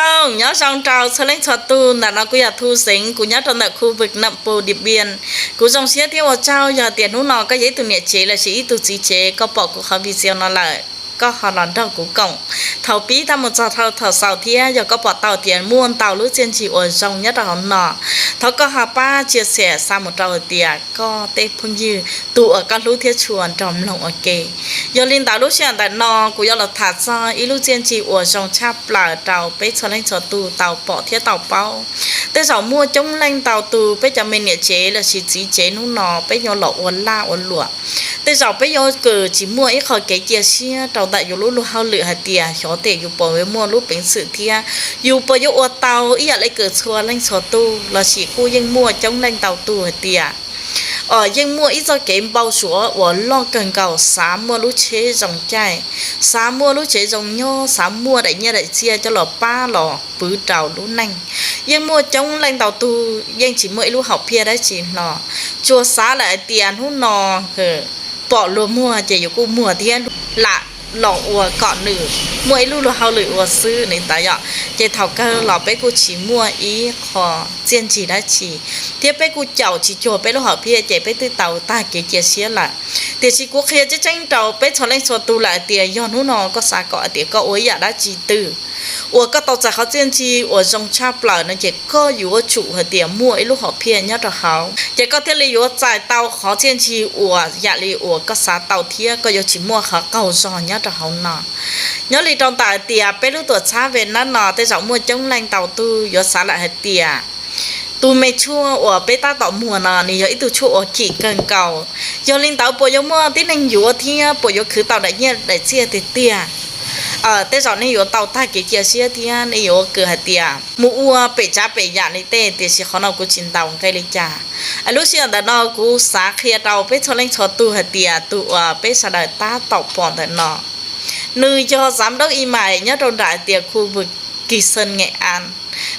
Nyob zoo, nyob zoo rau txhua leej txhua tus. Ntawm no kuv yog Thu Xeev, kuv nyob rau ntawm khu vực Nậm Pồ, Điện Biên. Kuv zoo siab thiab ua tsaug yog tias hnub no koj yog ib tug niam tsev lossis ib tug txiv tsev, koj pom kuv qhov video no lawm, koj ho los nrog kuv koom thaum pib tag mus txog rau thaum xaus thiab. Yog koj pom tau tias muaj ntau lub txiaj ntsig uas zoo nyob rau hauv no, thov koj ho pab chia sẻ xa mus rau hais tias koj tej phooj ywg, tus uas koj hlub thiab tshua nrog mloog ua ke. Yog li ntawd lub sij hawm ntawm no kuv yuav los tham txog ib lub txiaj ntsig uas zoo tshaj plaws rau peb txhua leej txhua tus tau pom thiab tau paub. Tej zaum muaj coob leej ntau tus peb cov me niam tsev lossis txiv tsev hnub no peb yuav los ua lag ua luam. Tej zaum peb yuav kws tsis muaj ib qho kev cia siab rau ntawm yus lub luag hauj lwm hais tias xyov tias yus puas yuav muaj lub peev xwm thiab yus puas yuav ua tau ib yam li kws txhua leej txhua tus, lossis kuj yeej muaj coob leej ntau tus hais tias yeej muaj ib txoj kev npau suav uas loj kawg nkaus, xav muaj lub tsheb zoo caij, xav muaj lub tsev zoo nyob, xav muaj daim nyiaj daim txiaj coj los pab los pwv rau lub neej. Yeej muaj coob leej ntau tus yeej tsis muaj ib lub hom phiaj dab tsi hlo, tsuas xav lawm hais tias hnub no pom luag muag ces yus kuj muag thiab, lam los ua kom nws muaj ib lub luag hauj lwm ua xwb li ntawd yom. Ces thaum kawg los peb kuj tsis muaj ib qho txiaj ntsig dab tsi, thiab peb kuj caum tsis cuag peb lub hom phiaj ces peb twb tau tag kev cia siab lawm. Tiam sis kuv qhia tseeb tseeb rau peb txhua leej txhua tus lawm hais tias yog hnub no koj xav kom hais tias koj ua ib yam dab tsi twg uas koj tau txais qhov txiaj ntsig uas zoo tshaj plaws no ces koj yuav tsum hais tias muaj ib lub hom phiaj nyob rau hauv, ces koj thiaj li yuav txais tau qhov txiaj ntsig uas yam li uas koj xav tau thiab koj yuav tsis muaj qhov qaug zog nyob rau hauv no. Nyob li rau ntawm hais tias peb lub tuam txhab Vietnam no tej zaum muaj coob leej ntau tus yuav xav lawm hais tias tus me tshuaj uas peb tab tom muag no nws yog ib tug tshuaj uas kim kawg nkaus. Yog li ntawd puas yuav muaj tib neeg yuav thiab puas yuav khwv tau daim nyiaj daim txiaj tiag tiag? Tej zaum nej yuav tau tag kev cia siab thiab nej yuav kws hais tias mus ua pem tsav pem yam li tej, tiam sis qhov no kuv tsis ntaus nqe li cas. Lub sij hawm ntawm no kuv xav qhia rau peb txhua leej txhua tus hais tias tus uas peb sawv daws tab tom pom ntawm no, nws yog Giám đốc Y Mại nyob rau nram hais tias khu vực Kỳ Sơn, Nghệ An.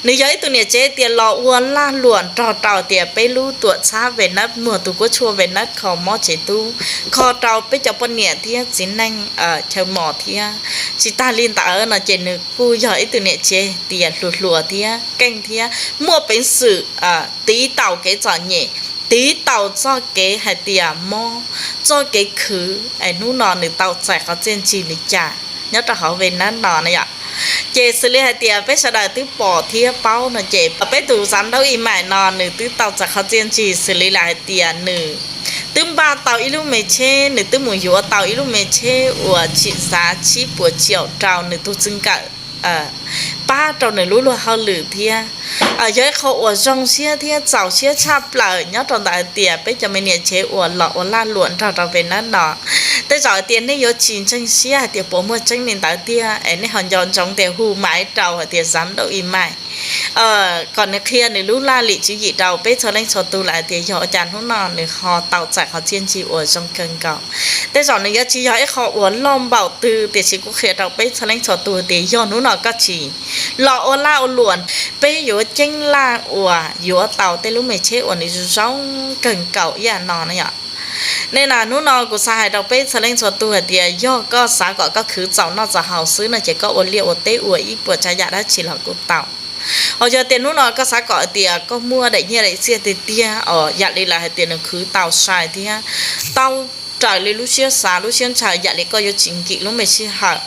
Nws yog ib tug niam tsev tias los ua lag luam nrog rau tias peb lub tuam txhab Vietnam, muag tus kuab tshuaj Vietnam kho mob tsev tub, kho rau peb cov poj niam thiab txiv neej chaw mos thiab. Tsis tag li ntawd no ces nws kuj yog ib tug niam tsev tias hluas hluas thiab keej thiab muaj peev xwm tiv taus kev txom nyem, tiv taus txoj kev hais tias mob, txoj kev khwv es hnub no nws tau txais qhov txiaj ntsig li cas nyob rau hauv Vietnam no na yom. Ces xws li hais tias peb sawv daws twb pom thiab paub no ces peb tus Giám đốc Y Mại no nws twb tau txais qhov txiaj ntsig xws li lawm hais tias nws twb npaj tau ib lub me tsheb, nws twb mus yuav tau ib lub me tsheb uas tsim xav tsib puas triệu rau nws tus txij nkawm pab rau nws lub luag hauj lwm thiab. Yog ib qho uas zoo siab thiab txaus siab tshaj plaws nyob rau ntawm hais tias peb cov me niam tsev uas los ua lag luam nrog rau Vietnam no. Tej zaum hais tias nej yuav tsis ntseeg siab hais tias puas muaj tseeb li ntawd tiag es nej ho nco ntsoov tias hu maiv rau hais tias Giám đốc Y Mại kom nws qhia nws lub laj lim tswv yim rau peb txhua leej txhua tus lawm hais tias yog ua cas hnub no nws ho tau txais qhov txiaj ntsig uas zoo kawg nkaus. Tej zaum nws yuav tsis yog ib qho uas loj npaum twg, tiam sis kuv qhia rau peb txhua leej txhua tus tias yog hnub no koj tsis los ua lag ua luam, peb yuav ceeb laj uas yuav tau tej lub me tsheb uas nws zoo zoo kawg nkaus ib yam no na yom. Nej na, hnub no kuv xav hais rau peb txhua leej txhua tus hais tias yog koj xav kom koj khwv txaus noj txaus haus xwb no ces koj ua liaj ua teb ua ib puas tsav yam dab tsi los kuj tau. Ho yog tias hnub no koj xav kom hais tias koj muaj daim nyiaj daim txiaj tiag tiag os, yam li lawv hais tias nws khwv tau sai thiab tau raws li lub siab xav lub siab ntshaw, yam li koj yuav tsis nkim lub me sij hawm,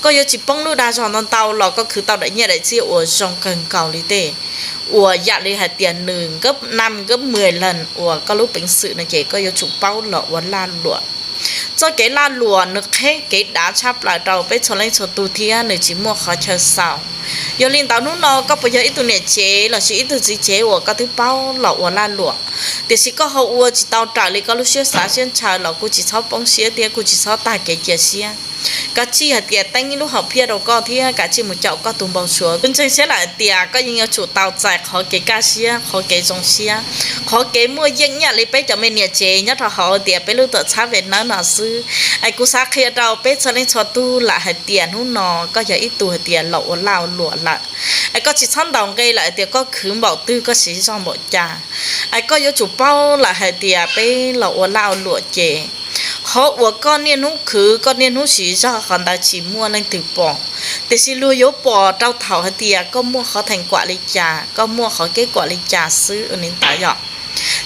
koj yuav tsis poob lub dag zog ntau ntau los koj khwv tau daim nyiaj daim txiaj uas zoo kawg nkaus li tej, uas yam li hais tias nws gấp năm gấp mười lần uas koj lub peev xwm no ces koj yuav tsum paub los ua lag luam. Txoj kev lag luam nws qheb kev dav tshaj plaws rau peb txhua leej txhua tus thiab nws tsis muaj qhov chaw xaus. Yog li ntawd hnub no koj puas yog ib tug niam tsev lossis ib tug txiv tsev uas koj twb paub los ua lag luam, tiam sis koj ho ua tsis tau raws li koj lub siab xav siab ntshaw los kuj tsis txhob poob siab thiab kuj tsis txhob tag kev cia siab. Kav tsij hais tias teeb ib lub hom phiaj rau koj thiab kav tsij mus caum koj tus npau suav. Kuv ntseeg siab lawm hais tias koj yeej yuav tsum tau txais qhov kev kaj siab, qhov kev zoo siab, qhov kev muaj yeej ib yam li peb cov me niam tsev nyob rau hauv tias peb lub tuam txhab Vietnam no xwb. Es kuv xav qhia rau peb txhua leej txhua tus lawm hais tias hnub no koj yog ib tug hais tias los ua lag ua luam lawm, es koj tsis txhob ntaus nqe lawm hais tias koj khwv npaum twg koj siv zog npaum cas. Es koj yuav tsum paub lawm hais tias peb los ua lag ua luam ces Qhov uas koj niaj hnub khwv, koj niaj hnub siv zog, qhov ntawd tsis muaj leej twg pom, tiam sis luag yuav pom rau thaum hais tias koj muaj qhov theem kuam li cas, koj muaj qhov kev kuam li cas xwb ua li ntawd yom.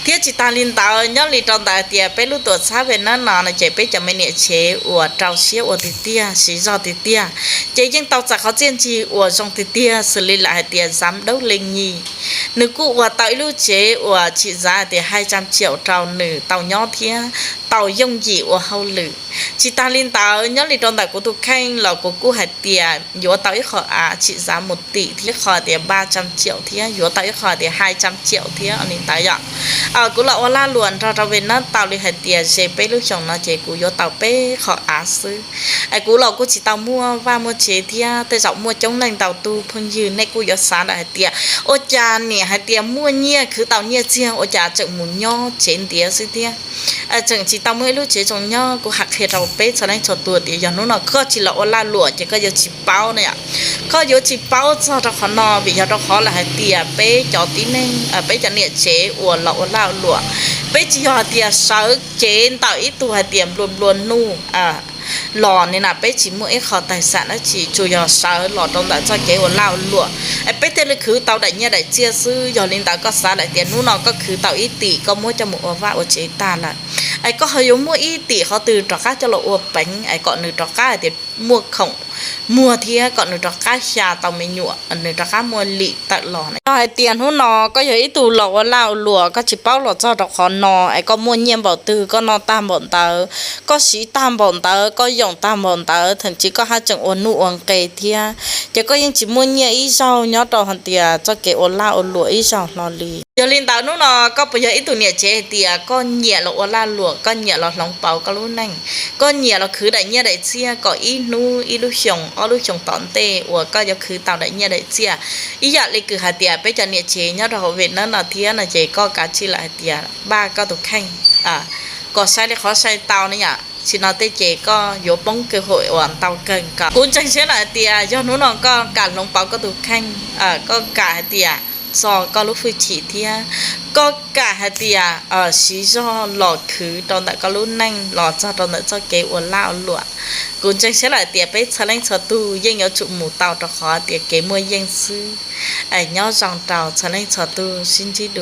Thiab tsis tas li ntawd, nyob li rau ntawm hais tias peb lub tuam txhab Vietnam no no ces peb cov me niam tsev uas rau siab ua tiag tiag, siv zog tiag tiag, ces yeej tau txais qhov txiaj ntsig uas zoo tiag tiag, xws li lawv hais tias zam daub leej nyij, nws kuj ua tau ib lub tsev uas tsim zav hais tias hai trăm triệu rau nws tau nyob thiab tau yooj yim ua hauj lwm. Tsis tas li ntawd, nyob li rau ntawm kuv tus kheej los kuv kuj hais tias yuav tau ib qho av tsim zav mus tim thiab ib qho tias ba trăm triệu thiab, yuav tau ib qho tias hai trăm triệu thiab li ntawd yom. Kuv los ua lag luam nrog rau Vietnam tau li hais tias ze peb lub xyoos no ces kuv yuav tau peb qho av xwb. Es kuv los kuj tsis tau muaj vaj muaj tsev thiab, tej zaum muaj coob leej ntau tus phooj ywg nej kuj yuav xav lawm hais tias ua cas niam hais tias muaj nyiaj khwv tau nyiaj txiag ua cas tseem mus nyob tsev ntiav xwb thiab, tseem tsis tau muaj ib lub tsev zoo nyob. Kuv hais qhia rau peb txhua leej txhua tus tias yog hnub no koj tsis los ua lag luam ces koj yuav tsis paub na yom. Koj yuav tsis paub txog rau qhov no vim yog rau qhov lawv hais tias peb cov tib neeg, peb cov niam tsev uas los ua lag ua luam, peb tsis yog hais tias sawv cev ntawm ib tug hais tias nplua nplua nuj los ni na, peb tsis muaj ib qho tais xam dab tsi, tsuas yog sawv los rau ntawm txoj kev ua lag ua luam es peb thiaj li khwv tau daim nyiaj daim txiaj xwb. Yog li ntawd koj xav lawm tias hnub no koj khwv tau ib tim koj muab coj mus ua vaj ua tsev tag lawm, es koj ho yuav muaj ib tim qhov twg rov qab coj los ua peev es kom nws rov qab hais tias muaj khoom muag thiab kom nws rov qab xya tau me nyuam, nws rov qab muaj lim tawm los na. Yog hais tias hnub no koj yog ib tug los ua lag ua luam, koj tsis paub los txog rau qhov no es koj muaj nyiaj npaum twg koj noj tag npaum ntawd, koj siv tag npaum ntawd, koj yoom tag npaum ntawd, thaum ntsis koj haj tseem ua nuj ua nqe thiab, ces koj yeej tsis muaj nyiaj ib zaug nyob rau hais tias txoj kev ua lag ua luam ib zaug hlo li. Yog li ntawd hnub no koj puas yog ib tug niam tsev hais tias koj nyiam los ua lag luam, koj nyiam los hloov pauv koj lub neej, koj nyiam los khwv daim nyiaj daim txiaj kom ib hnub ib lub xyoos ob lub xyoos tom ntej uas koj yuav khwv tau daim nyiaj daim txiaj ib yam li kws hais tias peb cov niam tsev nyob rau hauv Vietnam no thiab no ces koj kav tsij lawm hais tias npaj koj tus kheej kom sai li qhov sai tau ne yom, tsis no tej ces koj yuav poob kawg hauv uas ntau kawg nkaus. Kuv ntseeg siab lawm hais tias yog hnub no koj kam hloov pauv koj tus kheej, koj kam hais tias txo koj lub hwj chim thiab koj kam hais tias siv zog los khwv rau ntawm koj lub neej los txog rau ntawm txoj kev ua lag ua luam. Kuv ntseeg siab lawm tias peb txhua leej txhua tug yeej yuav tsum mus tau rau qhov tias kev muaj yeej xwb. Nyob zoo rau txhua leej txhua tug, sib ntsib dua.